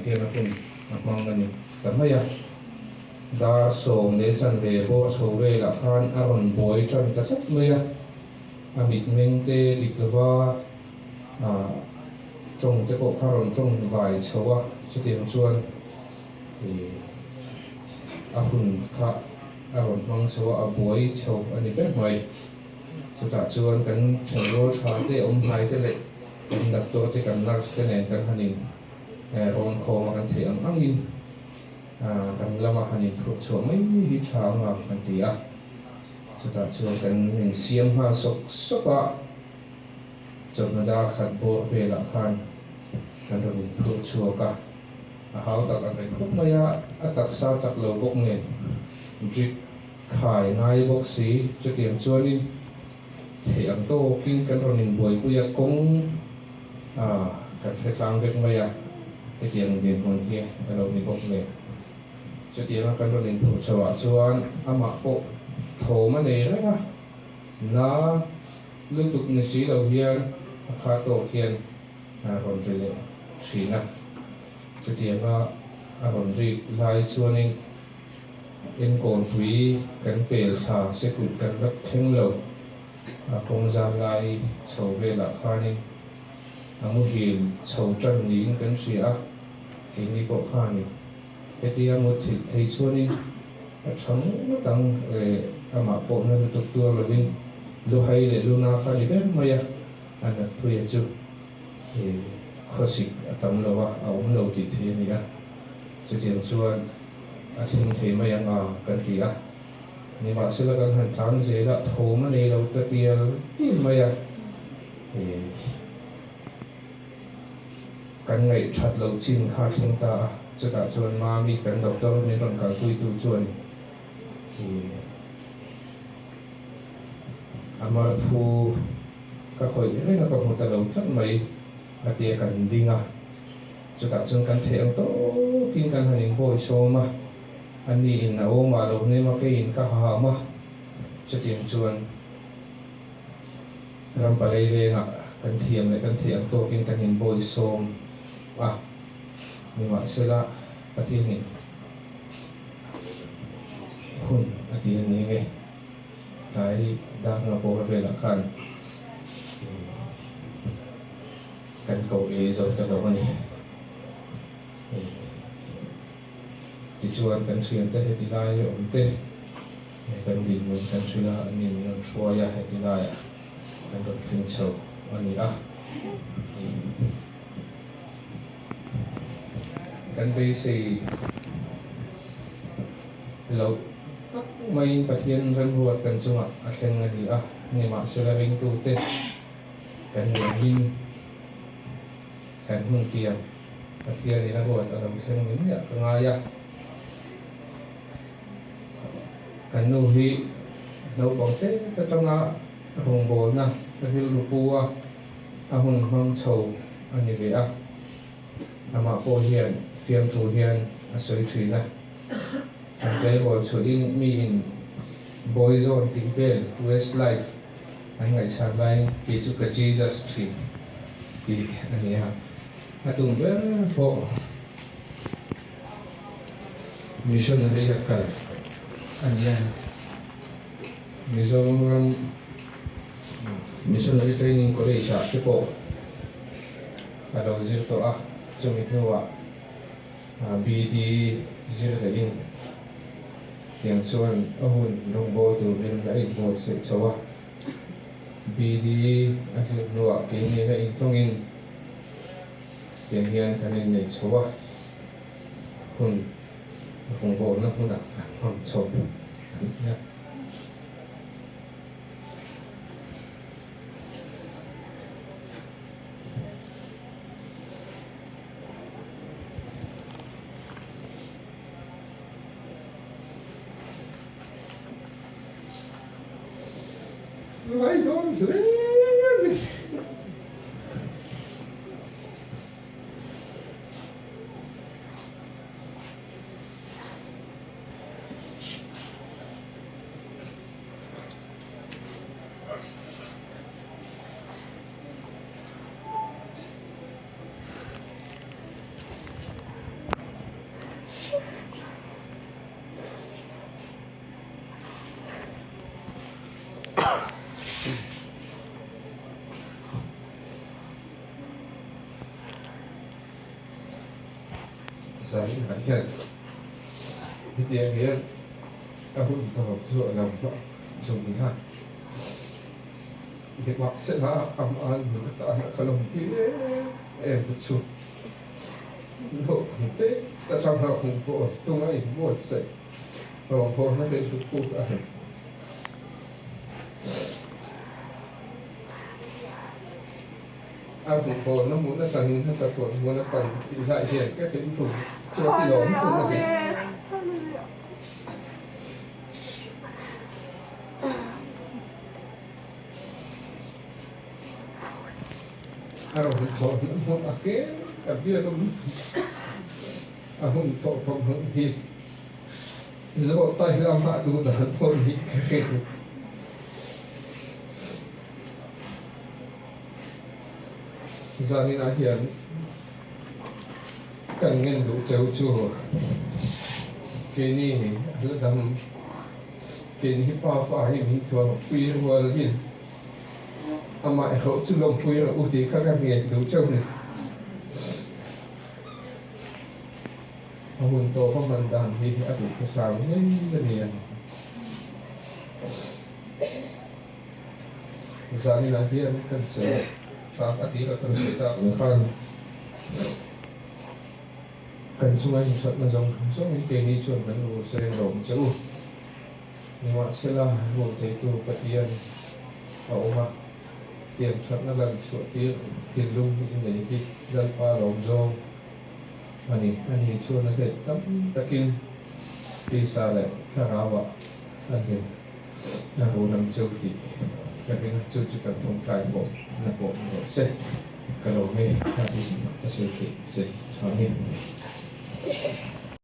hian a hun a hmang a ni ta mai a. Dar sawm leh chanve bawr chho velah khan a rawn buai tan ta tlat mai a, a mitmeng te dik lova tawng te pawh kha rawn tawng vai chho a, chutiang chuan a hun kha a rawn hmang chho a, a buai chho a ni ber mai. Chutah chuan kan thenrual tha te, awm hnai te leh kan doctor te, kan nurse te nen kan han in rawn khawm a, kan theih ang angin kan lama han inphurh chhuah mai hi tha anga kan ti a. Chutah chuan kan insiam nghal sawk sawk a, chawhma dar khat bawr velah khan kan rawn inphurh chhuak a, a hau tak ang reng khawp mai a, a taksa chak lo bawk nen drip Khai ngai bawk si, chutiang chuanin theih ang tawkin kan rawn inbuaipui a, kawng a kan hre tlang vek mai a, hetiang dinhmun hi a lo ni bawk nen. Chutianga kan rawn inphurh chho ah chuan amah pawh thawm a nei reng a, na lutuk ni si lo hian a kha tawk hian a rawn ri leh thin a, chutianga a rawn rik lai chuanin Enkawlpui kan pel thla sekut kan rak thleng lo. A kawng zan lai chho velah khanin a muhil chho tan niin kan hria a, keini pawh khanin hetia muthilh thei chuanin a tha ngawt ang e, amah pawh na lutuk tuar lovin luhai leh luna kha ni ber mai a, a natpuia chu khawsik a tam lo a, a awm lo tih thei a ni a, chutiang chuan. A thleng thei mai ang a, kan ti a. Nimahsela kan han tlan zel a, thawm a nei lo ta tial tial mai a. Kan ngaih that loh chin kha a thleng ta a, chutah chuan Mami kan doctor min rawn kalpuitu chuan a marphu ka khawih reng a, ka hmu ta lo tlat mai a tia kan ding a. Chutah chuan kan theih ang tawkin kan han inbawi sawm a, a ni in a awm ah lo hnem a, keiin ka haham a, chutiang chuan ram palei vengah kan thiam leh kan theih ang tawkin kan inbawi sawm a, nimahsela Pathianin hun a ti a ni nge, tlai darna bawr velah khan. Kan koh ei zo ta lo a ni. Tichuan kan thiante heti lai awm te kan dinhmun kan hrilh a, an in rawn hruai a, heti laiah kan rawn thleng chho a ni a. Kan beisei loh tak maiin Pathian remruat kan chungah a thleng a ni a, nimahsela ringtute Kan nuamin kan hun tiang Pathianin a ruat a lo thleng ni miah ka ngai a. Kan nu hi naupang te atanga rawngbawlna rilru pu a, a hun hmang chho a ni ve a. Amah pawh hian fiamthu hian a sawi thin a. Kan tleirawl chhuahin miin Boyzone tih vel Westlife An ngaihchhan laiin kei chu ka Jesus thin tih a ni a, a tum ber pawh missionary a kal a ni a, Mizoram Missionary Training College ah te pawh a lo zir tawh a, chumi hnuah BD zir lehin Tiang chuan a hun rawngbawl turin a inbuatsaih chho a. BD a zir hnuah keini la intawngin tiang hian kan inneih chho a, hun rawngbawlna hmunah kan hmang chho a ni a. Ngai dawn hle a ni. Zaninah hian hetiang hian a hun tawp chu a lo hmang chung a. Nimahsela amah nun atana ka lawmpui em em te chu hlawhtling te atang hlauhawm pawh tunga inbuatsaih rawngbawlna leh hlutpuk a ni. A hmuhbawlna hmun atangin a chatuan hmun a pan tih lai hian ka hrilhru chu a ti lawm tum a ni. A rawn thawhna hmun a kem ka biak a a hun tawh thawk hmun hi zawh tai lamah duh dan pawh ni ka hre. Zaninah hian kan ngen duh cheu chu keini la dam keini hi pa pa hi min thuam pui rual in amah erawh chu lawmpui rawh u tih kha ka ngen duh cheu ni. A hun tawp a hman dan hi a duhthusam ngei a ni ang. Zaninah hian kan sawi tak a tir a kan sawi tak ang khan kan chunga inhratna zawng zawngin keini chuan kan ru seng lo ang che u. Nimahsela ru theitu Pathian a awm a, tiamthatna lan chhuah tir thinlung i nei hi Lalpa lawm zawng a ni. Ani chuan a let tam takin tisa leh thlarauah a hlim. A ru lam chu tih ka ring a, chu chu kan tawngtai pawh na pawh ni rawh se. Ka lo hei a in ka sawi theih che tha nge.